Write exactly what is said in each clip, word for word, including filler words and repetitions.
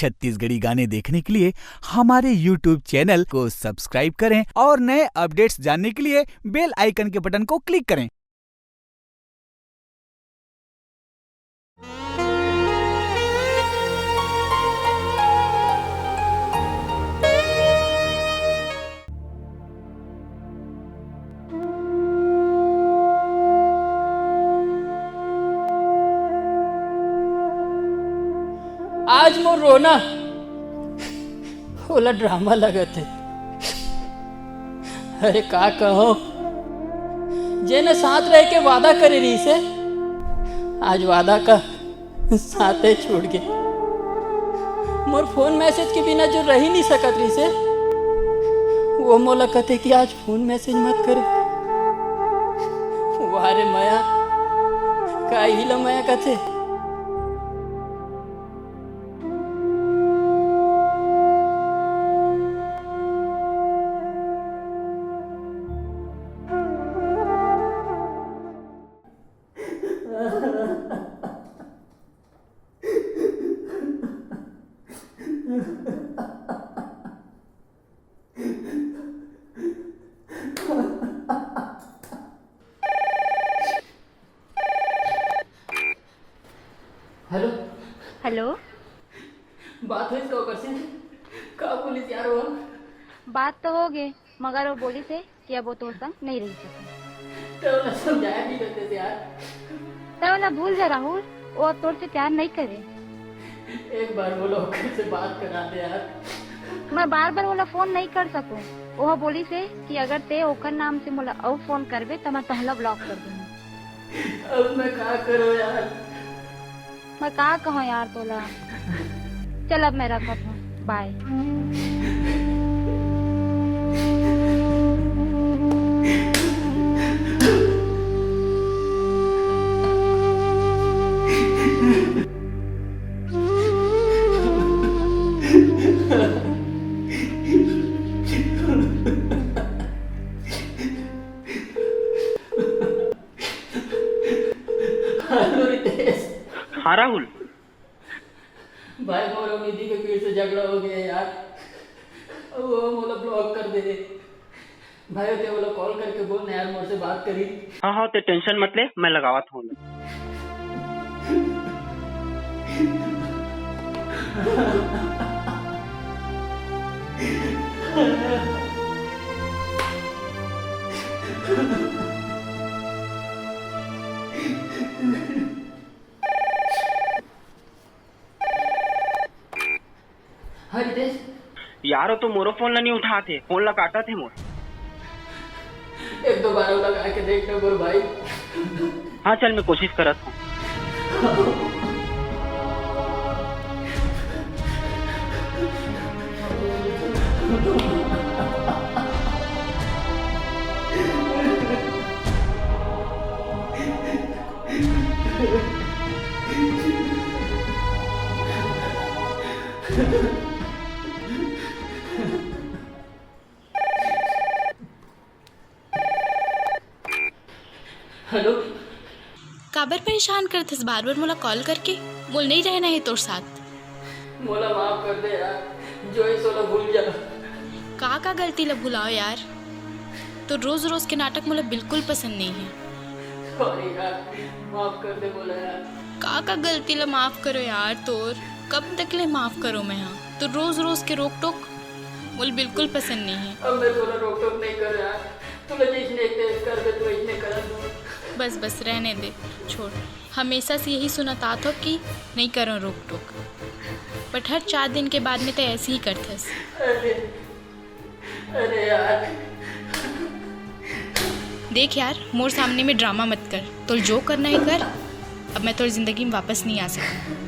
छत्तीसगढ़ी गाने देखने के लिए हमारे YouTube चैनल को सब्सक्राइब करें और नए अपडेट्स जानने के लिए बेल आइकन के बटन को क्लिक करें। आज मोर रोना ओला ड्रामा लगत हे। अरे का कहो, जेन साथ रह के वादा करे रहिस हे, आज वादा का साथे छूट गे। मोर फोन मैसेज के बिना जो रह ही नहीं सकत रहिस हे, वो मोला कथे कि आज फोन मैसेज मत करे। वाह रे मया, का ही ला मया कथे। हेलो। हेलो। बात होइस का ओकर से? का बोलिस यार वो? बात तो हो गे, मगर वो बोलिस हे कि अब वो तोर संग नहीं रह सकत। तो ओला समझाया भी करते यार। तो ओला भूल जा राहुल, वो अब तोर से प्यार नहीं करे। एक बार बोलो, ओकर से बात करा दे यार। मैं बार बार ओला फोन नहीं कर सकूं। वो बोलिस हे कि अगर ते ओकर नाम से मोला अउ फोन करबे त मैं तहला ब्लॉक कर दूंगी। अब मैं का करूं यार? मैं का कहूं यार तोला। चल अब मैं रखत हूं, बाय। हेलो रितेश। हाँ राहुल। भाई, मोर अउ निधि के फिर से झगड़ा हो गया यार। वो मोला ब्लॉक कर दे। भाई, ते ओला कॉल करके बोल ना यार, मोर से बात करी। हाँ, हाँ, ते टेंशन मत ले, मैं लगावत हूँ। हाँ रितेश। यार, वो तो मोरो फोन ला नहीं उठात हे, फोन ला काटत हे मोर। एक दो बार लगा के देख ना मोर भाई। हाँ, चल, मैं कोशिश करत हूँ। हेलो। काबर परेशान करथस बार-बार मोला कॉल करके? मोला नहीं रहना हे तोर साथ। मोला माफ कर दे यार, जो हे सोला भूल जा। का, का गलती ला भुलाओ यार? तो रोज-रोज के नाटक मोला बिल्कुल पसंद नहीं हे। सॉरी यार, माफ कर दे मोला यार। का, का गलती ला माफ करो यार तोर? कब तक ले माफ करो मैं, हाँ? तो रोज-रोज के रोक-टोक मोला बिल्कुल पसंद नहीं हे। अब मैं तोला रोक टोक नहीं कर यार, तोला जैसने करबे तो वैसने करन दूँ। बस बस रहने दे, छोड़। हमेशा से यही सुनत आत हो कि नहीं करो रोक टोक, but हर चार दिन के बाद में तो ऐसे ही करथस। अरे, अरे यार। देख यार, मोर सामने में ड्रामा मत कर, तोर जो करना हे कर। अब मैं तोर जिंदगी में वापस नहीं आ सकूँ।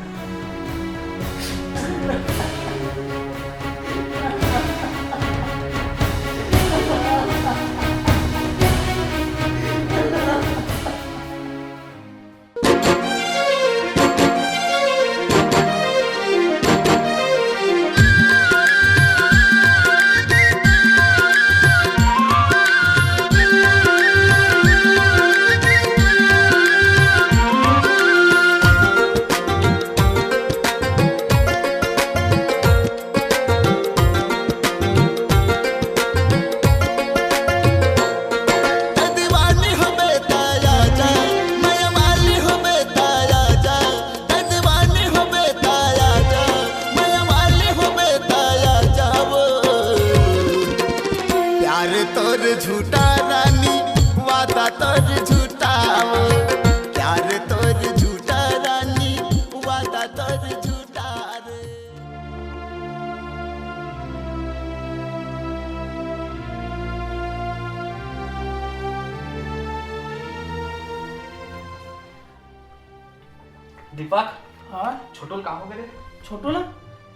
दीपक। हाँ? छोटू ल का होगे रे? छोटू ल?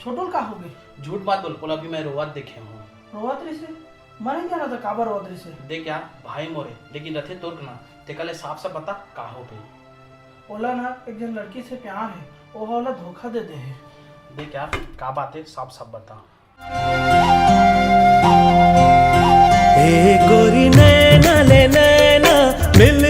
छोटू ल का होगे? झूठ मत बोल, ओला अभी मैं रोवत देखे हूँ। रोवत रहिसे? मैं नहीं जानत काबर रोवत रहिसे। देख यार, भाई मोरे, लेकिन रथे तोर के ना, तेकर ले साफ साफ बता, का होगे? ओला ना एक जन लड़की से प्यार हे, ओहा ओला धोखा दे दे हे। देख यार, का बात हे, साफ साफ बता। ए गोरी नैना ले नैना मिल